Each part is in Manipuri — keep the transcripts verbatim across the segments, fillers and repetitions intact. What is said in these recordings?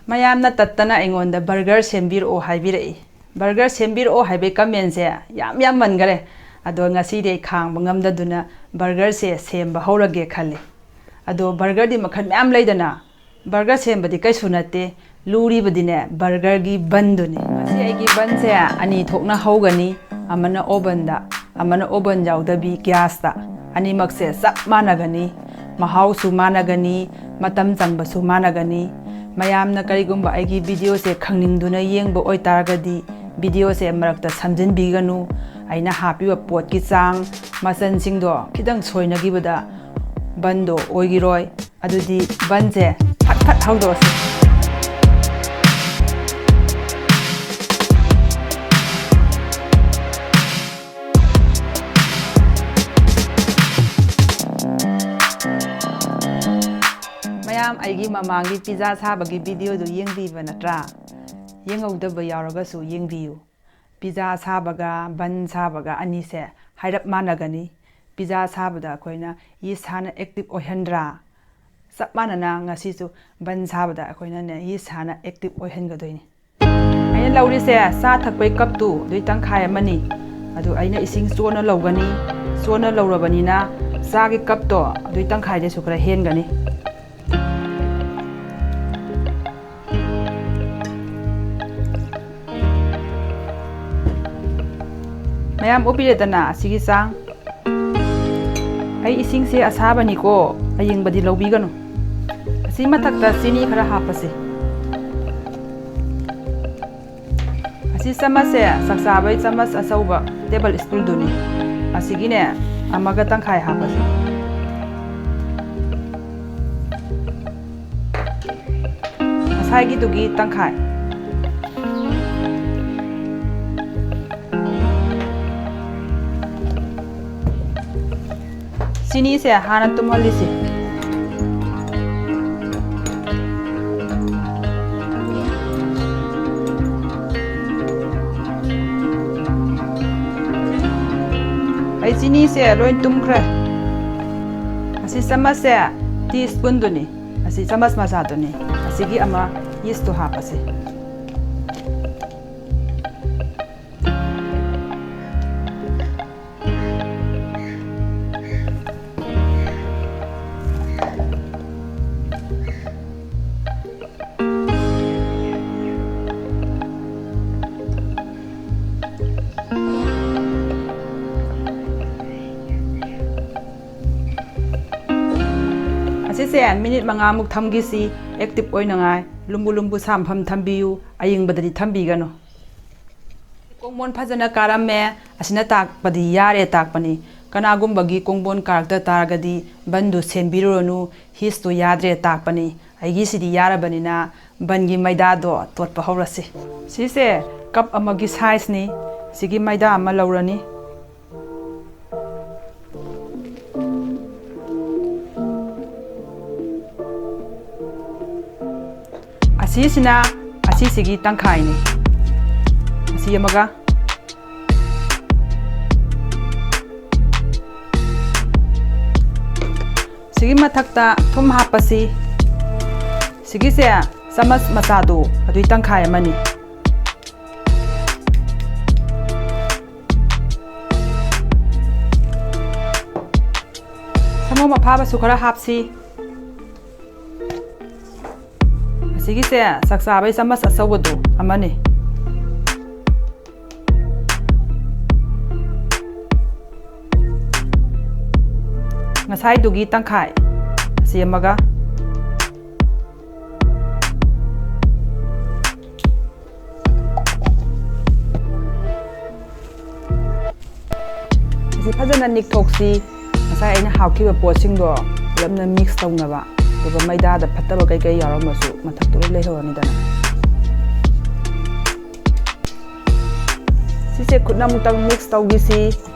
ꯃꯌꯥꯝꯅ ꯇꯠꯇꯅ ꯑꯩꯉꯣꯟꯗ burger ꯁꯦꯝꯕꯤꯔꯛꯑꯣ ꯍꯥꯏꯕꯤꯔꯛꯏ꯫ Burger ꯁꯦꯝꯕꯤꯔꯛꯑꯣ ꯍꯥꯏꯕꯩ commentꯁꯦ ꯌꯥꯝ ꯌꯥꯝꯃꯟꯈꯔꯦ꯫ ꯑꯗꯣ ꯉꯁꯤꯗꯤ ꯑꯩ ꯈꯥꯡꯕ ꯉꯝꯗꯗꯨꯅ burgerꯁꯦ ꯁꯦꯝꯕ ꯍꯧꯔꯒꯦ ꯈꯜꯂꯤ꯫ ꯑꯗꯣ burgerꯗꯤ ꯃꯈꯜ ꯃꯌꯥꯝ ꯂꯩꯗꯅ, burger ꯁꯦꯝꯕꯗꯤ ꯀꯩꯁꯨ ꯅꯠꯇꯦ, ꯂꯨꯔꯤꯕꯗꯤꯅꯦ burgerꯒꯤ bunꯗꯨꯅꯤ꯫ ꯉꯁꯤ ꯑꯩꯒꯤ bunꯁꯦ ꯑꯅꯤ ꯊꯣꯛꯅ ꯍꯧꯒꯅꯤ, ꯑꯃꯅ ovenꯗ, ꯑꯃꯅ oven ꯌꯥꯎꯗꯕꯤ gasꯇ꯫ ꯑꯅꯤꯃꯛꯁꯦ ꯆꯞ ꯃꯥꯟꯅꯒꯅꯤ, ꯃꯍꯥꯎꯁꯨ ꯃꯥꯟꯅꯒꯅꯤ, ꯃꯇꯝ ꯆꯪꯕꯁꯨ ꯃꯥꯟꯅꯒꯅꯤ꯫ ꯃꯌꯥꯝꯅ ꯀꯔꯤꯒꯨꯝꯕ ꯑꯩꯒꯤ videoꯁꯦ ꯈꯪꯅꯤꯡꯗꯨꯅ ꯌꯦꯡꯕ ꯑꯣꯏꯇꯥꯔꯒꯗꯤ videoꯁꯦ ꯃꯔꯛꯇ ꯁꯝꯖꯤꯟꯕꯤꯒꯅꯨ꯫ ꯑꯩꯅ ꯍꯥꯞꯄꯤꯕ ꯄꯣꯠꯀꯤ ꯆꯥꯡ, ꯃꯆꯜꯁꯤꯡꯗꯣ ꯈꯤꯇꯪ ꯁꯣꯏꯅꯈꯤꯕꯗ bunꯗꯣ ꯑꯣꯏꯈꯤꯔꯣꯏ꯫ ꯑꯗꯨꯗꯤ bunꯁꯦ ꯐꯠ ꯐꯠ ꯍꯧꯗꯣꯛꯑꯁꯤ꯫ ꯃꯌꯥꯝ ꯑꯩꯒꯤ ꯃꯃꯥꯡꯒꯤ pizza ꯁꯥꯕꯒꯤ videoꯗꯨ ꯌꯦꯡꯕꯤꯕ ꯅꯠꯇ꯭ꯔꯥ? ꯌꯦꯡꯍꯧꯗꯕ ꯌꯥꯎꯔꯒꯁꯨ ꯌꯦꯡꯕꯤꯌꯨ꯫ Pizza ꯁꯥꯕꯒ bun ꯁꯥꯕꯒ ꯑꯅꯤꯁꯦ ꯍꯥꯏꯔꯞ ꯃꯥꯟꯅꯒꯅꯤ꯫ Pizza ꯁꯥꯕꯗ ꯑꯩꯈꯣꯏꯅ yeast ꯍꯥꯟꯅ active ꯑꯣꯏꯍꯟꯗ꯭ꯔꯥ? ꯆꯞ ꯃꯥꯟꯅꯅ ꯉꯁꯤꯁꯨ bun ꯁꯥꯕꯗ ꯑꯩꯈꯣꯏꯅꯅꯦ yeast ꯍꯥꯟꯅ active ꯑꯣꯏꯍꯟꯒꯗꯣꯏꯅꯤ꯫ ꯑꯩꯅ ꯂꯧꯔꯤꯁꯦ ꯆꯥ ꯊꯛꯄꯩ cupꯇꯨ ꯑꯗꯨꯏ ꯇꯪꯈꯥꯏ ꯑꯃꯅꯤ꯫ ꯑꯗꯨ ꯑꯩꯅ ꯏꯁꯤꯡ ꯆꯣꯟꯅ ꯂꯧꯒꯅꯤ꯫ ꯆꯣꯟꯅ ꯂꯧꯔꯕꯅꯤꯅ ꯆꯥꯒꯤ cupꯇꯣ ꯑꯗꯨꯏ ꯇꯪꯈꯥꯏꯗꯩꯁꯨ ꯈꯔ ꯍꯦꯟꯒꯅꯤ꯫ ꯃꯌꯥꯝ ꯎꯕꯤꯔꯦꯗꯅ ꯑꯁꯤꯒꯤ ꯆꯥꯡ꯫ ꯑꯩ ꯏꯁꯤꯡꯁꯦ ꯑꯁꯥꯕꯅꯤꯀꯣ, ꯑꯌꯤꯡꯕꯗꯤ ꯂꯧꯕꯤꯒꯅꯨ꯫ ꯑꯁꯤ ꯃꯊꯛꯇ ꯆꯤꯅꯤ ꯈꯔ ꯍꯥꯞꯄꯁꯤ꯫ ꯑꯁꯤ ꯆꯃꯁꯁꯦ ꯆꯥꯛ ꯆꯥꯕꯩ ꯆꯃꯁ ꯑꯆꯧꯕ table spoonꯗꯨꯅꯤ꯫ ꯑꯁꯤꯒꯤꯅꯦ ꯑꯃꯒ ꯇꯪꯈꯥꯏ ꯍꯥꯞꯄꯁꯤ꯫ ꯉꯁꯥꯏꯒꯤꯗꯨꯒꯤ ꯇꯪꯈꯥꯏ꯫ ꯆꯤꯅꯤꯁꯦ ꯍꯥꯟꯅ ꯇꯨꯝꯍꯜꯂꯤꯁꯤ꯫ ꯑꯩ ꯆꯤꯅꯤꯁꯦ ꯂꯣꯏ ꯇꯨꯝꯈ꯭ꯔꯦ꯫ ꯑꯁꯤ ꯆꯃꯁꯁꯦ tea spoonꯗꯨꯅꯤ꯫ ꯑꯁꯤ ꯆꯃꯁ ꯃꯆꯥꯗꯨꯅꯤ꯫ ꯑꯁꯤꯒꯤ ꯑꯃ Yeast ꯇꯣ ꯍꯥꯞꯄꯁꯦ꯫ ꯑꯁꯤꯁꯦ ꯃꯤꯅꯤꯠ ꯃꯉꯥꯃꯨꯛ ꯊꯝꯈꯤꯁꯤ, active ꯑꯣꯏꯅꯉꯥꯏ꯫ ꯂꯨꯝꯕꯨ ꯂꯨꯝꯕꯨ ꯁꯥ ꯃꯐꯝ ꯊꯝꯕꯤꯌꯨ, ꯑꯌꯤꯡꯕꯗꯗꯤ ꯊꯝꯕꯤꯒꯅꯨ꯫ ꯀꯣꯡꯕꯣꯟ ꯐꯖꯅ ꯀꯥꯔꯝꯃꯦ꯫ ꯑꯁꯤꯅ ꯇꯥꯛꯄꯗꯤ ꯌꯥꯔꯦ ꯇꯥꯛꯄꯅꯤ꯫ ꯀꯅꯥꯒꯨꯝꯕꯒꯤ ꯀꯣꯡꯕꯣꯟ ꯀꯥꯔꯛꯇ ꯇꯥꯔꯒꯗꯤ ꯕꯟꯗꯨ ꯁꯦꯝꯕꯤꯔꯨꯔꯅꯨ, yeast ꯇꯨ ꯌꯥꯗ꯭ꯔꯦ ꯇꯥꯛꯄꯅꯤ꯫ ꯑꯩꯒꯤꯁꯤꯗꯤ ꯌꯥꯔꯕꯅꯤꯅ ꯕꯟꯒꯤ ꯃꯩꯗꯥꯗꯣ ꯇꯣꯠꯄ ꯍꯧꯔꯁꯤ꯫ ꯁꯤꯁꯦ cup ꯑꯃꯒꯤ size ꯅꯤ꯫ ꯁꯤꯒꯤ ꯃꯩꯗꯥ ꯑꯃ ꯂꯧꯔꯅꯤ꯫ ꯑꯁꯤꯁꯤꯅ ꯑꯁꯤꯁꯤꯒꯤ ꯇꯪꯈꯥꯏꯅꯤ꯫ ꯑꯁꯤ ꯑꯃꯒ꯫ ꯁꯤꯒꯤ ꯃꯊꯛꯇ ꯊꯨꯝ ꯍꯥꯞꯄꯁꯤ꯫ ꯁꯤꯒꯤꯁꯦ ꯆꯥꯃꯁ ꯃꯆꯥꯗꯨ ꯑꯗꯨꯏ ꯇꯪꯈꯥꯏ ꯑꯃꯅꯤ꯫ ꯁꯪꯒꯣꯝ ꯑꯐꯥꯕꯁꯨ ꯈꯔ ꯍꯥꯞꯁꯤ꯫ ꯑꯁꯤꯒꯤꯁꯦ ꯆꯥꯛ ꯆꯥꯕꯩ ꯆꯥꯃꯁ ꯑꯆꯧꯕꯗꯨ ꯑꯃꯅꯤ꯫ ꯉꯁꯥꯏꯗꯨꯒꯤ ꯇꯪꯈꯥꯏ ꯑꯁꯤ ꯑꯃꯒ꯫ ꯑꯁꯤ ꯐꯖꯅ ꯅꯤꯛꯊꯣꯛꯁꯤ꯫ ꯉꯁꯥꯏ ꯑꯩꯅ ꯍꯥꯞꯈꯤꯕ ꯄꯣꯠꯁꯤꯡꯗꯣ ꯄꯨꯂꯞꯅ mix ꯇꯧꯅꯕ, ꯑꯗꯨꯒ ꯃꯩꯗꯥꯗ ꯐꯠꯇꯕ ꯀꯩꯀꯩ ꯌꯥꯎꯔꯝꯃꯁꯨ ꯃꯊꯛꯇ ꯂꯣꯏ ꯂꯩꯍꯧꯔꯅꯤꯗꯅ꯫ ꯁꯤꯁꯦ ꯈꯨꯠꯅ ꯑꯃꯨꯛꯇꯪ mix ꯇꯧꯈꯤꯁꯤ,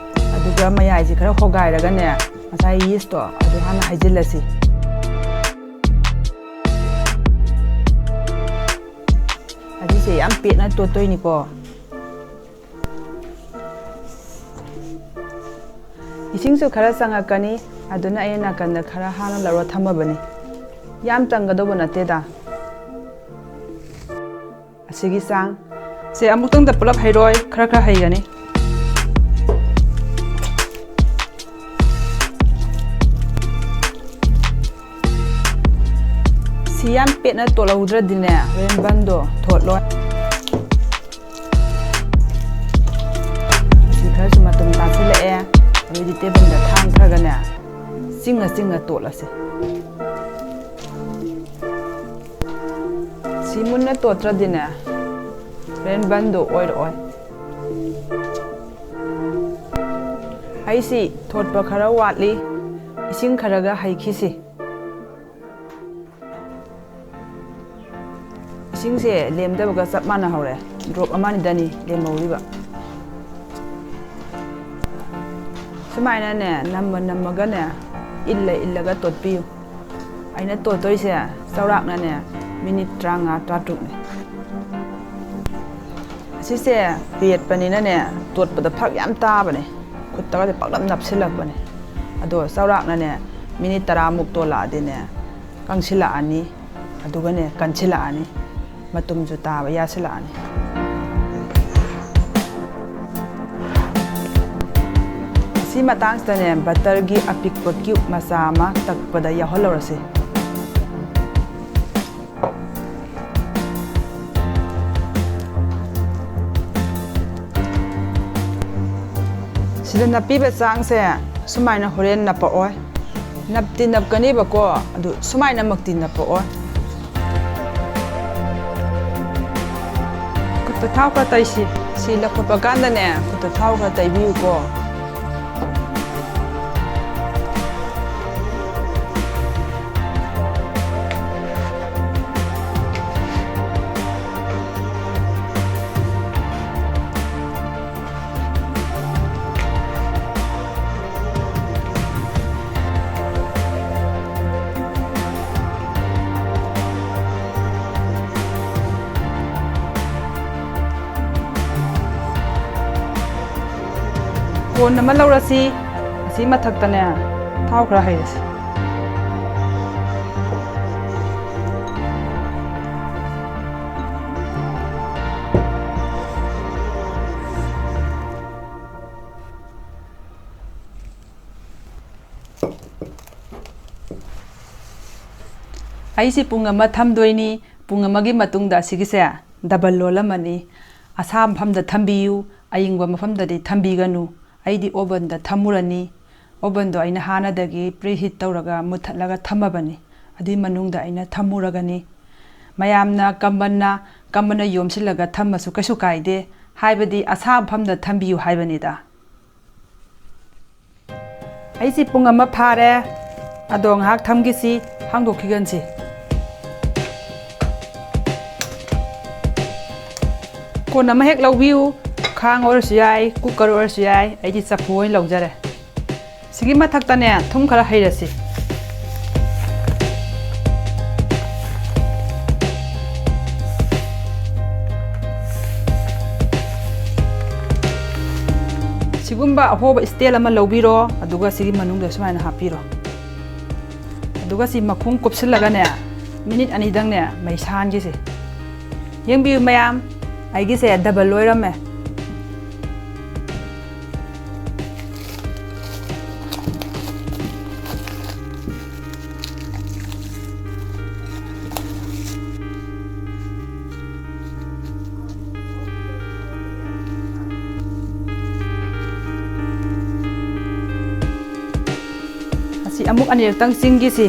ꯑꯗꯨꯒ ꯃꯌꯥꯏꯁꯤ ꯈꯔ ꯍꯣꯒꯥꯏꯔꯒꯅꯦ, ꯉꯁꯥꯏ yeast ꯇꯣ ꯑꯗꯨ ꯍꯥꯟꯅ ꯍꯩꯖꯤꯜꯂꯁꯤ꯫ ꯑꯁꯤꯁꯦ ꯌꯥꯝ ꯄꯦꯠꯅ ꯇꯣꯠꯇꯣꯏꯅꯤꯀꯣ꯫ ꯏꯁꯤꯡꯁꯨ ꯈꯔ ꯆꯪꯉꯛꯀꯅꯤ, ꯑꯗꯨꯅ ꯑꯩꯅ ꯅꯥꯀꯟꯗ ꯈꯔ ꯍꯥꯟꯅ ꯂꯧꯔ ꯊꯝꯃꯕꯅꯤ꯫ ꯌꯥꯝ ꯆꯪꯒꯗꯧꯕ ꯅꯠꯇꯦꯗ꯫ ꯑꯁꯤꯒꯤ ꯆꯥꯡ꯫ ꯁꯦ, ꯑꯃꯨꯛꯇꯪꯗ ꯄꯨꯂꯞ ꯍꯩꯔꯣꯏ, ꯈꯔ ꯈꯔ ꯍꯩꯒꯅꯤ꯫ ꯁꯤ ꯌꯥꯝ ꯄꯦꯠꯅ ꯇꯣꯠꯍꯧꯗ꯭ꯔꯗꯤꯅꯦ, ꯍꯣꯔꯦꯟ ꯕꯟꯗꯣ ꯊꯣꯠꯂꯣꯏ꯫ ꯑꯁꯤ ꯈꯔꯁꯨ ꯃꯇꯨꯝ ꯇꯥꯁꯤꯜꯂꯛꯑꯦ꯫ ꯑꯗꯨꯗꯤ ꯇꯦꯕꯜꯗ ꯊꯥꯡꯊꯔꯒꯅꯦ, ꯆꯤꯡꯉ ꯆꯤꯡꯉ ꯇꯣꯠꯂꯁꯤ꯫ ꯁꯤ ꯃꯨꯟꯅ ꯇꯣꯠꯇ꯭ꯔꯗꯤꯅꯦ, ꯍꯣꯔꯦꯟ ꯕꯟꯗꯣ ꯑꯣꯏꯔꯛꯑꯣꯏ꯫ ꯍꯩꯁꯤ ꯊꯣꯠꯄ ꯈꯔ ꯋꯥꯠꯂꯤ, ꯏꯁꯤꯡ ꯈꯔꯒ ꯍꯩꯈꯤꯁꯤ꯫ ꯏꯁꯤꯡꯁꯦ ꯂꯦꯝꯗꯕꯒ ꯆꯞ ꯃꯥꯟꯅꯍꯧꯔꯦ, ꯗ꯭ꯔꯣꯞ ꯑꯃꯅꯤꯗꯅꯤ ꯂꯦꯝꯍꯧꯔꯤꯕ꯫ ꯁꯨꯃꯥꯏꯅꯅꯦ, ꯅꯝꯃ ꯅꯝꯃꯒꯅꯦ, ꯏꯜꯂ ꯏꯜꯂꯒ ꯇꯣꯠꯄꯤꯌꯨ꯫ ꯑꯩꯅ ꯇꯣꯠꯇꯣꯏꯁꯦ ꯆꯥꯎꯔꯥꯛꯅꯅꯦ, ꯃꯤꯅꯤꯠ ꯇꯔꯥꯃꯉꯥ, ꯇꯔꯥꯇꯔꯨꯛꯅꯦ꯫ ꯑꯁꯤꯁꯦ ꯄꯦꯠꯄꯅꯤꯅꯅꯦ, ꯇꯣꯠꯄꯗ ꯐꯔꯛ ꯌꯥꯝ ꯇꯥꯕꯅꯦ, ꯈꯨꯠꯇꯒꯗꯤ ꯄꯪꯅꯞ ꯅꯞꯁꯤꯜꯂꯛꯄꯅꯦ꯫ ꯑꯗꯣ ꯆꯥꯎꯔꯥꯛꯅꯅꯦ, ꯃꯤꯅꯤꯠ ꯇꯔꯥꯃꯨꯛ ꯇꯣꯜꯂꯛꯑꯗꯤꯅꯦ, ꯀꯪꯁꯤꯜꯂꯛꯑꯅꯤ, ꯑꯗꯨꯒꯅꯦ, ꯀꯟꯁꯤꯜꯂꯛꯑꯅꯤ, ꯃꯇꯨꯝꯁꯨ ꯇꯥꯕ ꯌꯥꯁꯤꯜꯂꯛꯑꯅꯤ꯫ ꯑꯁꯤ ꯃꯇꯥꯡꯁꯤꯗꯅꯦ, ꯕꯇꯔꯒꯤ ꯑꯄꯤꯛꯄ ꯀ꯭ꯌꯨꯕ ꯃꯆꯥ ꯑꯃ ꯇꯛꯄꯗ ꯌꯥꯎꯍꯜꯂꯧꯔꯁꯤ꯫ ꯁꯤꯗ ꯅꯞꯄꯤꯕ ꯆꯥꯡꯁꯦ ꯁꯨꯃꯥꯏꯅ ꯍꯣꯔꯦꯟ ꯅꯞꯄꯛꯑꯣꯏ꯫ ꯅꯞꯇꯤ ꯅꯞꯀꯅꯦꯕꯀꯣ, ꯑꯗꯨ ꯁꯨꯃꯥꯏꯅꯃꯛꯇꯤ ꯅꯞꯄꯛꯑꯣꯏ꯫ ꯈꯨꯠꯇ ꯊꯥꯎ ꯈꯔ ꯇꯩꯁꯤ꯫ ꯁꯤ ꯂꯧꯈꯠꯄ ꯀꯥꯟꯗꯅꯦ, ꯈꯨꯠꯇ ꯊꯥꯎ ꯈꯔ ꯇꯩꯕꯤꯌꯨꯀꯣ꯫ ꯀꯣꯟ ꯑꯃ ꯂꯧꯔꯁꯤ꯫ ꯑꯁꯤ ꯃꯊꯛꯇꯅꯦ, ꯊꯥꯎ ꯈꯔ ꯍꯩꯔꯁꯤ꯫ ꯑꯩꯁꯤ ꯄꯨꯡ ꯑꯃ ꯊꯝꯗꯣꯏꯅꯤ꯫ ꯄꯨꯡ ꯑꯃꯒꯤ ꯃꯇꯨꯡꯗ ꯑꯁꯤꯒꯤꯁꯦ ꯗꯕꯜ ꯂꯣꯜꯂꯝꯃꯅꯤ꯫ ꯑꯁꯥꯕ ꯃꯐꯝꯗ ꯊꯝꯕꯤꯌꯨ, ꯑꯏꯪꯕ ꯃꯐꯝꯗꯗꯤ ꯊꯝꯕꯤꯒꯅꯨ꯫ ꯑꯩꯗꯤ ꯑꯣꯚꯟꯗ ꯊꯝꯃꯨꯔꯅꯤ꯫ ꯑꯣꯚꯟꯗꯣ ꯑꯩꯅ ꯍꯥꯟꯅꯗꯒꯤ ꯄ꯭ꯔꯤ ꯍꯤꯠ ꯇꯧꯔꯒ ꯃꯨꯠꯊꯠꯂꯒ ꯊꯝꯃꯕꯅꯤ꯫ ꯑꯗꯨꯏ ꯃꯅꯨꯡꯗ ꯑꯩꯅ ꯊꯝꯃꯨꯔꯒꯅꯤ꯫ ꯃꯌꯥꯝꯅ ꯀꯝꯕꯟꯅ, ꯀꯝꯕꯟꯅ ꯌꯣꯝꯁꯤꯜꯂꯒ ꯊꯝꯃꯁꯨ ꯀꯩꯁꯨ ꯀꯥꯏꯗꯦ, ꯍꯥꯏꯕꯗꯤ ꯑꯁꯥꯕ ꯃꯐꯝꯗ ꯊꯝꯕꯤꯌꯨ ꯍꯥꯏꯕꯅꯤꯗ꯫ ꯑꯩꯁꯤ ꯄꯨꯡ ꯑꯃ ꯐꯥꯔꯦ꯫ ꯑꯗꯣ ꯉꯥꯏꯍꯥꯛ ꯊꯝꯈꯤꯁꯤ, ꯍꯥꯡꯗꯣꯛꯈꯤꯒꯟꯁꯤ꯫ ꯀꯣꯟ ꯑꯃ ꯍꯦꯛ ꯂꯧꯕꯤꯌꯨ, ꯈꯥꯡ ꯑꯣꯏꯔꯁꯨ ꯌꯥꯏ, ꯀꯨꯀꯔ ꯑꯣꯏꯔꯁꯨ ꯌꯥꯏ, ꯑꯩꯗꯤ ꯆꯐꯨ ꯑꯣꯏꯅ ꯂꯧꯖꯔꯦ꯫ ꯁꯤꯒꯤ ꯃꯊꯛꯇꯅꯦ ꯊꯨꯝ ꯈꯔ ꯍꯩꯔꯁꯤ꯫ ꯁꯤꯒꯨꯝꯕ ꯑꯍꯣꯕ ꯏꯁꯇꯦꯜ ꯑꯃ ꯂꯧꯕꯤꯔꯣ, ꯑꯗꯨꯒ ꯁꯤꯒꯤ ꯃꯅꯨꯡꯗ ꯁꯨꯃꯥꯏꯅ ꯍꯥꯞꯄꯤꯔꯣ꯫ ꯑꯗꯨꯒ ꯁꯤ ꯃꯈꯨꯝ ꯀꯨꯞꯁꯤꯜꯂꯒꯅꯦ, ꯃꯤꯅꯤꯠ ꯑꯅꯤꯗꯪꯅꯦ ꯃꯩ ꯁꯥꯍꯟꯈꯤꯁꯤ꯫ ꯌꯦꯡꯕꯤꯌꯨ ꯃꯌꯥꯝ, ꯑꯩꯒꯤꯁꯦ ꯗꯕꯜ ꯂꯣꯏꯔꯝꯃꯦ꯫ ꯑꯁꯤ ꯑꯃꯨꯛ ꯑꯅꯤꯔꯛꯇꯪ ꯆꯤꯡꯈꯤꯁꯤ꯫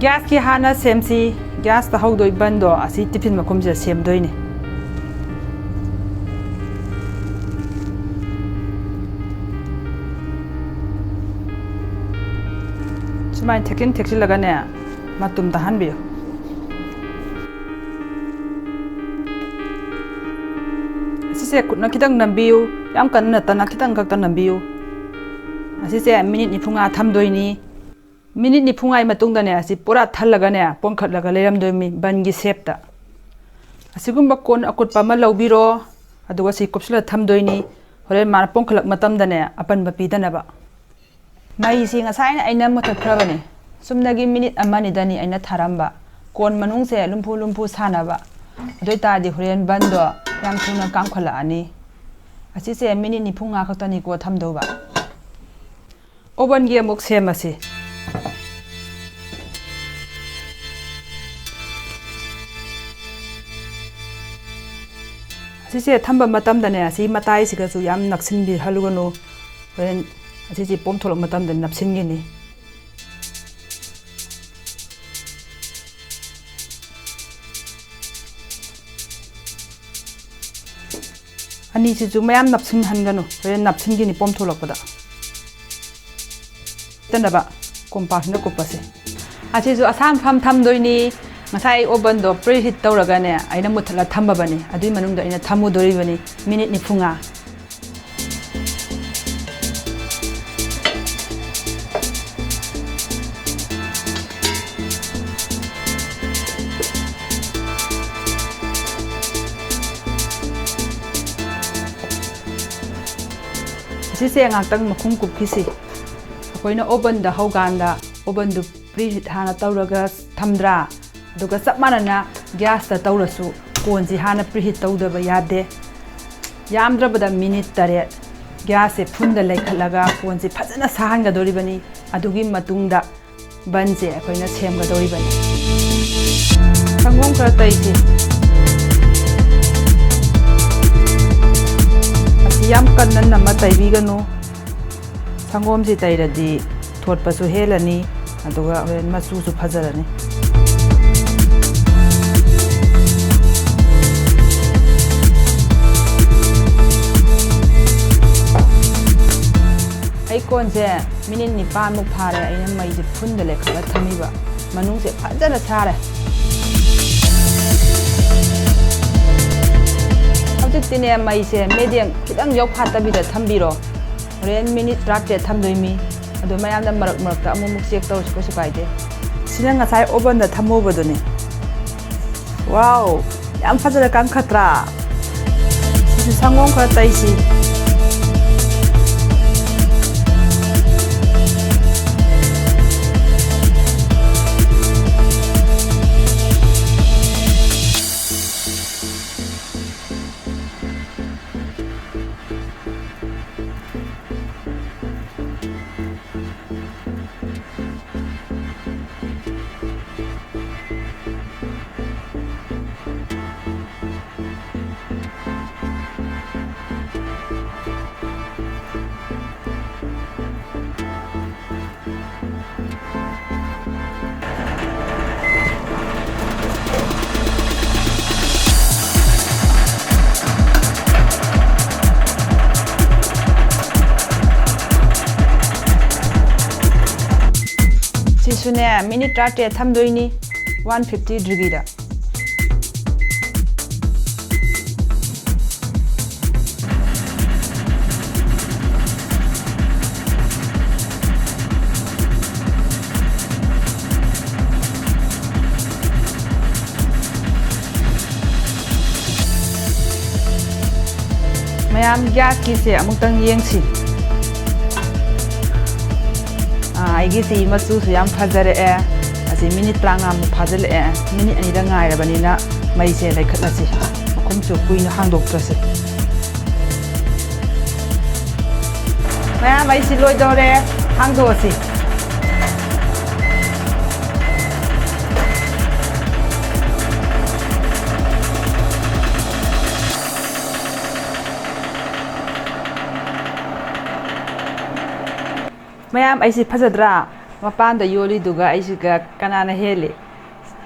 ꯒ꯭ꯌꯥꯁꯀꯤ ꯍꯥꯟꯅ ꯁꯦꯝꯁꯤ꯫ ꯒ꯭ꯌꯥꯁꯇ ꯍꯧꯗꯣꯏ ꯕꯟꯗꯣ ꯑꯁꯤ ꯇꯤꯐꯤꯟ ꯃꯈꯨꯝꯁꯤꯗ ꯁꯦꯝꯗꯣꯏꯅꯤ꯫ ꯁꯨꯃꯥꯏꯅ ꯊꯦꯛꯆꯤꯟ ꯊꯦꯛꯆꯤꯜꯂꯒꯅꯦ, ꯃꯇꯨꯝ ꯇꯥꯍꯟꯕꯤꯌꯨ꯫ ꯑꯁꯤꯁꯦ ꯈꯨꯠꯅ ꯈꯤꯇꯪ ꯅꯝꯕꯤꯌꯨ, ꯌꯥꯝ ꯀꯟꯅ ꯅꯠꯇꯅ ꯈꯤꯇꯪ ꯈꯛꯇ ꯅꯝꯕꯤꯌꯨ꯫ ꯑꯁꯤꯁꯦ ꯃꯤꯅꯤꯠ ꯅꯤꯐꯨ ꯃꯉꯥ ꯊꯝꯗꯣꯏꯅꯤ꯫ ꯃꯤꯅꯤꯠ ꯅꯤꯐꯨ ꯃꯉꯥꯒꯤ ꯃꯇꯨꯡꯗꯅꯦ, ꯑꯁꯤ ꯄꯨꯔꯥ ꯊꯜꯂꯒꯅꯦ, ꯄꯣꯝꯈꯠꯂꯒ ꯂꯩꯔꯝꯗꯣꯏꯅꯤ ꯕꯟꯒꯤ ꯁꯦꯞꯇ꯫ ꯑꯁꯤꯒꯨꯝꯕ ꯀꯣꯟ ꯑꯀꯨꯠꯄ ꯑꯃ ꯂꯧꯕꯤꯔꯣ, ꯑꯗꯨꯒ ꯁꯤ ꯀꯨꯞꯁꯤꯜꯂ ꯊꯝꯗꯣꯏꯅꯤ꯫ ꯍꯣꯔꯦꯟ ꯃꯥꯅ ꯄꯣꯝꯈꯠꯂꯛꯄ ꯃꯇꯝꯗꯅꯦ, ꯑꯄꯟꯕ ꯄꯤꯗꯅꯕ꯫ ꯃꯩꯁꯤ ꯉꯁꯥꯏꯅ ꯑꯩꯅ ꯃꯨꯊꯠꯈ꯭ꯔꯕꯅꯤ꯫ ꯆꯨꯝꯅꯒꯤ ꯃꯤꯅꯤꯠ ꯑꯃ ꯑꯅꯤꯗꯅꯤ ꯑꯩꯅ ꯊꯥꯔꯝꯕ꯫ ꯀꯣꯟ ꯃꯅꯨꯡꯁꯦ ꯂꯨꯝꯐꯨ ꯂꯨꯝꯐꯨ ꯁꯥꯟꯅꯕ꯫ ꯑꯗꯨ ꯑꯣꯏꯇꯥꯔꯗꯤ ꯍꯣꯔꯦꯟ ꯕꯟꯗꯣ ꯌꯥꯝ ꯊꯨꯅ ꯀꯥꯝꯈꯠꯂꯛꯑꯅꯤ꯫ ꯑꯁꯤꯁꯦ ꯃꯤꯅꯤꯠ ꯅꯤꯐꯨ ꯃꯉꯥ ꯈꯛꯇꯅꯤꯀꯣ ꯊꯝꯗꯧꯕ꯫ ꯑꯣꯚꯟꯒꯤ ꯑꯃꯨꯛ ꯁꯦꯝꯃꯁꯤ꯫ ꯑꯁꯤꯁꯦ ꯊꯝꯕ ꯃꯇꯝꯗꯅꯦ, ꯑꯁꯤ ꯃꯇꯥꯏꯁꯤꯒꯁꯨ ꯌꯥꯝ ꯅꯛꯁꯤꯟꯕꯤꯍꯜꯂꯨꯒꯅꯨ꯫ ꯍꯣꯔꯦꯟ ꯑꯁꯤꯁꯤ ꯄꯣꯝꯊꯣꯛꯂꯛꯄ ꯃꯇꯝꯗ ꯅꯞꯁꯤꯟꯒꯅꯤ꯫ ꯑꯅꯤꯁꯤꯁꯨ ꯃꯌꯥꯝ ꯅꯞꯁꯤꯟꯍꯟꯒꯅꯨ, ꯍꯣꯔꯦꯟ ꯅꯞꯁꯤꯟꯈꯤꯅꯤ ꯄꯣꯝꯊꯣꯛꯂꯛꯄꯗ꯫ ꯇꯅꯕ ꯀꯣꯝꯄꯥꯛꯁꯤꯅ ꯀꯨꯞꯄꯁꯦ꯫ ꯑꯁꯤꯁꯨ ꯑꯁꯥꯝ ꯐꯝ ꯊꯝꯗꯣꯏꯅꯤ꯫ ꯉꯁꯥꯏ ꯑꯩ ꯑꯣꯚꯟꯗꯣ ꯄ꯭ꯔꯤ ꯍꯤꯠ ꯇꯧꯔꯒꯅꯦ, ꯑꯩꯅ ꯃꯨꯠꯊꯠꯂ ꯊꯝꯃꯕꯅꯤ꯫ ꯑꯗꯨꯏ ꯃꯅꯨꯡꯗ ꯑꯩꯅ ꯊꯝꯃꯨꯗꯣꯔꯤꯕꯅꯤ ꯃꯤꯅꯤꯠ ꯅꯤꯐꯨ ꯃꯉꯥ꯫ ꯑꯁꯤꯁꯦ ꯉꯥꯛꯇꯪ ꯃꯈꯨꯝ ꯀꯨꯞꯈꯤꯁꯤ꯫ ꯑꯩꯈꯣꯏꯅ ꯑꯣꯚꯟꯗ ꯍꯧꯀꯥꯟꯗ ꯑꯣꯚꯟꯗꯨ ꯄ꯭ꯔꯤ ꯍꯤꯠ ꯍꯥꯟꯅ ꯇꯧꯔꯒ ꯊꯝꯗ꯭ꯔꯥ? ꯑꯗꯨꯒ ꯆꯞ ꯃꯥꯟꯅꯅ ꯒ꯭ꯌꯥꯁꯇ ꯇꯧꯔꯁꯨ ꯀꯣꯟꯁꯤ ꯍꯥꯟꯅ ꯄ꯭ꯔꯤ ꯍꯤꯠ ꯇꯧꯗꯕ ꯌꯥꯗꯦ꯫ ꯌꯥꯝꯗ꯭ꯔꯕꯗ ꯃꯤꯅꯤꯠ ꯇꯔꯦꯠ ꯒ꯭ꯌꯥꯁꯁꯦ ꯐꯨꯜꯗ ꯂꯩꯈꯠꯂꯒ ꯀꯣꯟꯁꯤ ꯐꯖꯅ ꯁꯥꯍꯟꯒꯗꯧꯔꯤꯕꯅꯤ꯫ ꯑꯗꯨꯒꯤ ꯃꯇꯨꯡꯗ ꯕꯟꯁꯦ ꯑꯩꯈꯣꯏꯅ ꯁꯦꯝꯒꯗꯧꯔꯤꯕꯅꯤ꯫ ꯁꯪꯒꯣꯝ ꯈꯔ ꯇꯩꯁꯤ꯫ ꯑꯁꯤ ꯌꯥꯝ ꯀꯟꯅ ꯅꯝꯃ ꯇꯩꯕꯤꯒꯅꯨ꯫ ꯁꯪꯒꯣꯝꯁꯤ ꯇꯩꯔꯗꯤ ꯊꯣꯠꯄꯁꯨ ꯍꯦꯜꯂꯅꯤ, ꯑꯗꯨꯒ ꯍꯣꯔꯦꯟ ꯃꯆꯨꯁꯨ ꯐꯖꯔꯅꯤ꯫ ꯑꯩ ꯀꯣꯟꯁꯦ ꯃꯤꯅꯤꯠ ꯅꯤꯄꯥꯟꯃꯨꯛ ꯐꯥꯔꯦ ꯑꯩꯅ ꯃꯩꯁꯦ ꯐꯨꯜꯗ ꯂꯩꯈꯠꯂ ꯊꯝꯃꯤꯕ꯫ ꯃꯅꯨꯡꯁꯦ ꯐꯖꯅ ꯁꯥꯔꯦ꯫ ꯍꯧꯖꯤꯛꯇꯤꯅꯦ, ꯃꯩꯁꯦ ꯃꯦꯗꯤꯌꯝ ꯈꯤꯇꯪ ꯌꯧꯐꯥꯠꯇꯕꯤꯗ ꯊꯝꯕꯤꯔꯣ꯫ ꯍꯣꯔꯦꯟ ꯃꯤꯅꯤꯠ ꯇꯔꯥꯇꯔꯦꯠ ꯊꯝꯗꯣꯏꯃꯤ꯫ ꯑꯗꯣ ꯃꯌꯥꯝꯅ ꯃꯔꯛ ꯃꯔꯛꯇ ꯑꯃꯨꯛ ꯑꯃꯨꯛ ꯆꯦꯛ ꯇꯧꯔꯁꯨ ꯀꯩꯁꯨ ꯀꯥꯏꯗꯦ꯫ ꯁꯤꯅ ꯉꯁꯥꯏ ꯑꯣꯚꯟꯗ ꯊꯝꯃꯨꯕꯗꯨꯅꯤ꯫ ꯋꯥꯎ! ꯌꯥꯝ ꯐꯖꯅ ꯀꯪꯈꯠꯇ꯭ꯔꯥ? ꯁꯤꯁꯨ ꯁꯪꯒꯣꯝ ꯈꯔ ꯇꯩꯁꯤ꯫ ꯁꯤꯁꯨꯅꯦ, ꯃꯤꯅꯤꯠ ꯇꯔꯥꯇꯔꯦꯠ ꯊꯝꯗꯣꯏꯅꯤ, ꯋꯥꯟ ꯐꯤꯐꯇꯤ ꯗꯤꯒ꯭ꯔꯤꯗ꯫ ꯃꯌꯥꯝ, ꯒ꯭ꯌꯥꯁꯀꯤꯁꯦ ꯑꯃꯨꯛꯇꯪ ꯌꯦꯡꯁꯤ꯫ ꯑꯥ, ꯑꯩꯒꯤꯁꯤ ꯃꯆꯨꯁꯨ ꯌꯥꯝ ꯐꯖꯔꯛꯑꯦ꯫ ꯑꯁꯤ ꯃꯤꯅꯤꯠ ꯇꯔꯥꯃꯉꯥꯃꯨꯛ ꯐꯥꯖꯤꯜꯂꯛꯑꯦ꯫ ꯃꯤꯅꯤꯠ ꯑꯅꯤꯗ ꯉꯥꯏꯔꯕꯅꯤꯅ ꯃꯩꯁꯦ ꯂꯩꯈꯠꯂꯁꯤ꯫ ꯃꯈꯨꯝꯁꯨ ꯀꯨꯏꯅ ꯍꯥꯡꯗꯣꯛꯇ꯭ꯔꯁꯤ꯫ ꯃꯌꯥꯝ, ꯑꯩꯁꯤ ꯂꯣꯏꯗꯧꯔꯦ꯫ ꯍꯥꯡꯗꯣꯛꯑꯁꯤ꯫ ꯃꯌꯥꯝ, ꯑꯩꯁꯤ ꯐꯖꯗ꯭ꯔꯥ? ꯃꯄꯥꯟꯗ ꯌꯣꯜꯂꯤꯗꯨꯒ ꯑꯩꯁꯤꯒ ꯀꯅꯥꯅ ꯍꯦꯜꯂꯤ?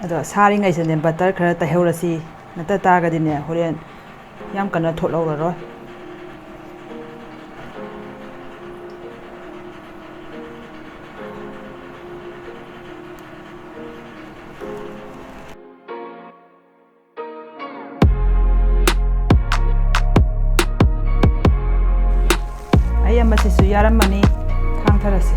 ꯑꯗꯣ ꯁꯥꯔꯤꯉꯩꯁꯤꯗꯅꯦ ꯕꯇꯔ ꯈꯔ ꯇꯩꯍꯧꯔꯁꯤ, ꯅꯠꯇ ꯇꯥꯔꯒꯗꯤꯅꯦ ꯍꯣꯔꯦꯟ ꯌꯥꯝ ꯀꯟꯅ ꯊꯣꯠꯍꯧꯔꯔꯣꯏ꯫ ꯑꯩ ꯑꯃꯁꯤ ꯌꯥꯔꯝꯃꯅꯤ, ꯊꯥꯡꯊꯔꯁꯤ꯫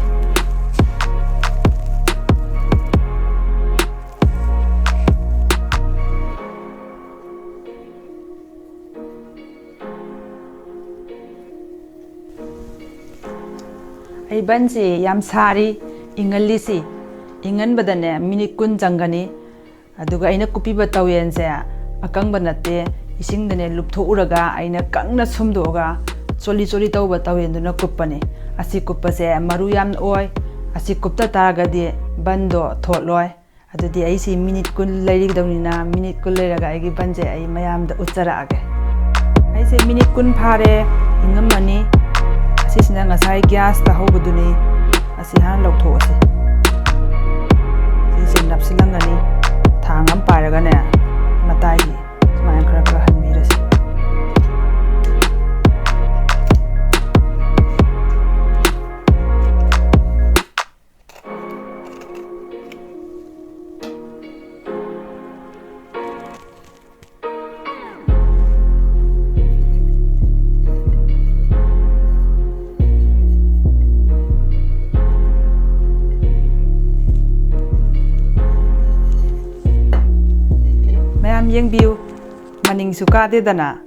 ꯑꯩ ꯕꯟꯁꯤ ꯌꯥꯝ ꯁꯥꯔꯤ, ꯏꯪꯍꯜꯂꯤꯁꯤ꯫ ꯏꯪꯍꯟꯕꯗꯅꯦ ꯃꯤꯅꯤꯠ ꯀꯨꯟ ꯆꯪꯒꯅꯤ꯫ ꯑꯗꯨꯒ ꯑꯩꯅ ꯀꯨꯞꯄꯤꯕ ꯇꯧꯌꯦꯟꯁꯦ ꯑꯀꯪꯕ ꯅꯠꯇꯦ, ꯏꯁꯤꯡꯗꯅꯦ ꯂꯨꯞꯊꯣꯛꯎꯔꯒ ꯑꯩꯅ ꯀꯪꯅ ꯁꯨꯝꯗꯣꯛꯑꯒ ꯆꯣꯠꯂꯤ ꯆꯣꯠꯂꯤ ꯇꯧꯕ ꯇꯧꯌꯦꯟꯗꯨꯅ ꯀꯨꯞꯄꯅꯤ꯫ ꯑꯁꯤ ꯀꯨꯞꯄꯁꯦ ꯃꯔꯨ ꯌꯥꯝꯅ ꯑꯣꯏ꯫ ꯑꯁꯤ ꯀꯨꯞꯇ ꯇꯥꯔꯒꯗꯤ ꯕꯟꯗꯣ ꯊꯣꯠꯂꯣꯏ꯫ ꯑꯗꯨꯗꯤ ꯑꯩꯁꯤ ꯃꯤꯅꯤꯠ ꯀꯨꯟ ꯂꯩꯔꯤꯗꯧꯅꯤꯅ, ꯃꯤꯅꯤꯠ ꯀꯨꯟ ꯂꯩꯔꯒ ꯑꯩꯒꯤ ꯕꯟꯁꯦ ꯑꯩ ꯃꯌꯥꯝꯗ ꯎꯠꯆꯔꯛꯑꯒꯦ꯫ ꯑꯩꯁꯦ ꯃꯤꯅꯤꯠ ꯀꯨꯟ ꯐꯥꯔꯦ, ꯏꯪꯉꯝꯃꯅꯤ꯫ ꯑꯁꯤꯁꯤꯅ ꯉꯁꯥꯏ ꯒ꯭ꯌꯥꯁꯇ ꯍꯧꯕꯗꯨꯅꯤ꯫ ꯑꯁꯤ ꯍꯥꯟꯅ ꯂꯧꯊꯣꯛꯑꯁꯤ꯫ ꯁꯤꯁꯦ ꯅꯞꯁꯤꯜꯂꯝꯒꯅꯤ꯫ ꯊꯥꯡ ꯑꯃ ꯄꯥꯏꯔꯒꯅꯦ, ꯃꯇꯥꯏꯒꯤ ꯁꯨꯃꯥꯏꯅ ꯈꯔ ꯈꯔ ꯍꯟꯕꯤꯔꯁꯤ꯫ ꯃꯌꯥꯝ ꯌꯦꯡꯕꯤꯌꯨ, ꯃꯅꯤꯡꯁꯨ ꯀꯥꯗꯦꯗꯅ꯫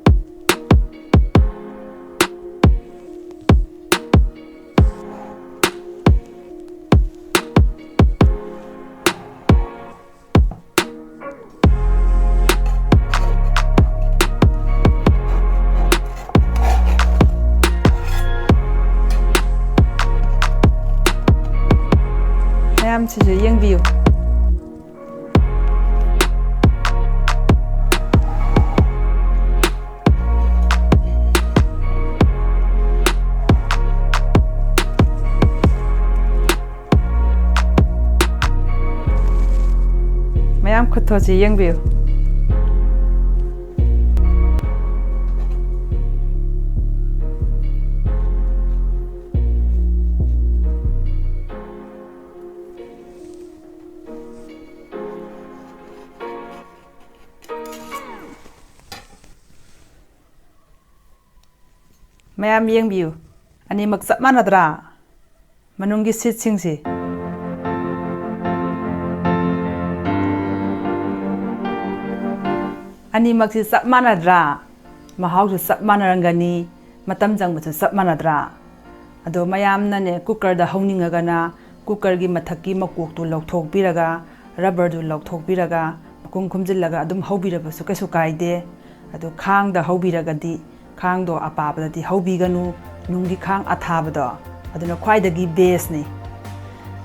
ꯃꯌꯥꯝꯁꯤꯁꯨ ꯌꯦꯡꯕꯤꯌꯨ꯫ ꯃꯌꯥꯝ ꯈꯨꯠꯊꯣꯠꯁꯤ ꯌꯦꯡꯕꯤꯌꯨ꯫ ꯃꯌꯥꯝ ꯌꯦꯡꯕꯤꯌꯨ, ꯑꯅꯤꯃꯛ ꯆꯞ ꯃꯥꯟꯅꯗ꯭ꯔꯥ? ꯃꯅꯨꯡꯒꯤ ꯁꯤꯠꯁꯤꯡꯁꯤ ꯑꯅꯤꯃꯛꯁꯤ ꯆꯞ ꯃꯥꯟꯅꯗ꯭ꯔꯥ? ꯃꯍꯥꯎꯁꯨ ꯆꯞ ꯃꯥꯟꯅꯔꯝꯒꯅꯤ, ꯃꯇꯝ ꯆꯪꯕꯁꯨ ꯆꯞ ꯃꯥꯟꯅꯗ꯭ꯔꯥ? ꯑꯗꯣ ꯃꯌꯥꯝꯅꯅꯦ, ꯀꯨꯀꯔꯗ ꯍꯧꯅꯤꯡꯉꯒꯅ ꯀꯨꯀꯔꯒꯤ ꯃꯊꯛꯀꯤ ꯃꯀꯣꯛꯇꯨ ꯂꯧꯊꯣꯛꯄꯤꯔꯒ, ꯔꯕꯔꯗꯨ ꯂꯧꯊꯣꯛꯄꯤꯔꯒ, ꯃꯈꯨꯝ ꯈꯨꯝꯖꯤꯜꯂꯒ ꯑꯗꯨꯝ ꯍꯧꯕꯤꯔꯕꯁꯨ ꯀꯩꯁꯨ ꯀꯥꯏꯗꯦ꯫ ꯑꯗꯨ ꯈꯥꯡꯗ ꯍꯧꯕꯤꯔꯒꯗꯤ, ꯈꯥꯡꯗꯣ ꯑꯄꯥꯕꯗꯗꯤ ꯍꯧꯕꯤꯒꯅꯨ, ꯅꯨꯡꯒꯤ ꯈꯥꯡ ꯑꯊꯥꯕꯗꯣ, ꯑꯗꯨꯅ ꯈ꯭ꯋꯥꯏꯗꯒꯤ ꯕꯦꯁꯅꯤ꯫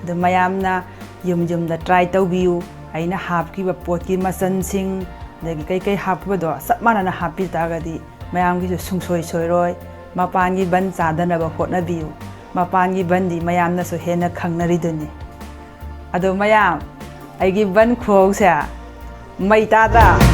ꯑꯗꯨ ꯃꯌꯥꯝꯅ ꯌꯨꯝ ꯌꯨꯝꯗ ꯇ꯭ꯔꯥꯏ ꯇꯧꯕꯤꯌꯨ꯫ ꯑꯩꯅ ꯍꯥꯞꯈꯤꯕ ꯄꯣꯠꯀꯤ ꯃꯆꯜꯁꯤꯡ, ꯑꯗꯒꯤ ꯀꯩꯀꯩ ꯍꯥꯞꯈꯤꯕꯗꯣ ꯆꯞ ꯃꯥꯟꯅꯅ ꯍꯥꯞꯄꯤ ꯇꯥꯔꯒꯗꯤ, ꯃꯌꯥꯝꯒꯤꯁꯨ ꯁꯨꯡꯁꯣꯏ ꯁꯣꯏꯔꯣꯏ꯫ ꯃꯄꯥꯟꯒꯤ ꯕꯟ ꯆꯥꯗꯅꯕ ꯍꯣꯠꯅꯕꯤꯌꯨ꯫ ꯃꯄꯥꯟꯒꯤ ꯕꯟꯗꯤ ꯃꯌꯥꯝꯅꯁꯨ ꯍꯦꯟꯅ ꯈꯪꯅꯔꯤꯗꯨꯅꯤ꯫ ꯑꯗꯣ ꯃꯌꯥꯝ, ꯑꯩꯒꯤ ꯕꯟ ꯈꯨꯍꯧꯁꯦ ꯃꯩ ꯇꯥꯗ꯭ꯔꯥ?